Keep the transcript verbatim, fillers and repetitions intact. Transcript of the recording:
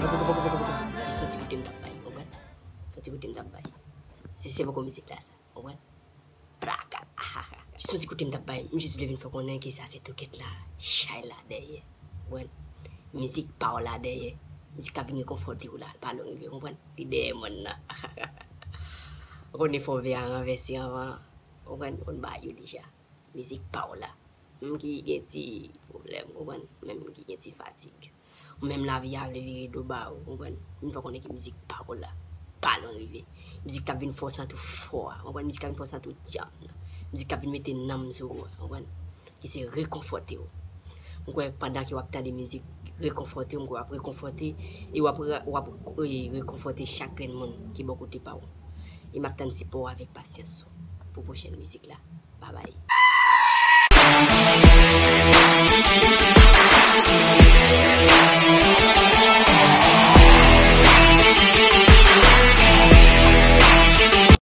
Jis yon ti koute m t ap bay, konprann? Yon ti koute m t ap bay. Se, se poko mizik la sa, konprann? Plaka. Jis yon ti koute m t ap bay. M jis vle vin fè w konnen ke sa se toukèt la, chay la dèyè. Konprann? Mizik pa w la dèyè. Mizik k ap vin rekonfòte w la, pa lwen rive, konprann? Li dèyè mòn nan. Ou konnen fò ve a ranvèse anvan, konprann? Ou konn bagay yo deja. Mizik pa w la. Menm ki gen ti pwoblèm, konprann? Menm ki gen ti fatig. Ou menm lavi a vle vire do ba ou, konprann? Vin fè w konnen ke mizik pa w la. Pa lwen rive. Mizik k ap vin fè w santi w fò a, konprann? Mizik k ap vin fè w santi w dyanm nan. Mizik k ap vin mete nanm sou ou a, konprann? Ki se rekonfòte w. M kwè pandan ke w ap tande mizik rekonfòte w, m kwè w ap rekonfòte e w ap, w ap, e, rekonfòte chak grenn moun ki bò kote pa w. E m ap tann sipò w avèk pasyans pou pwochèn mizik la. Babay.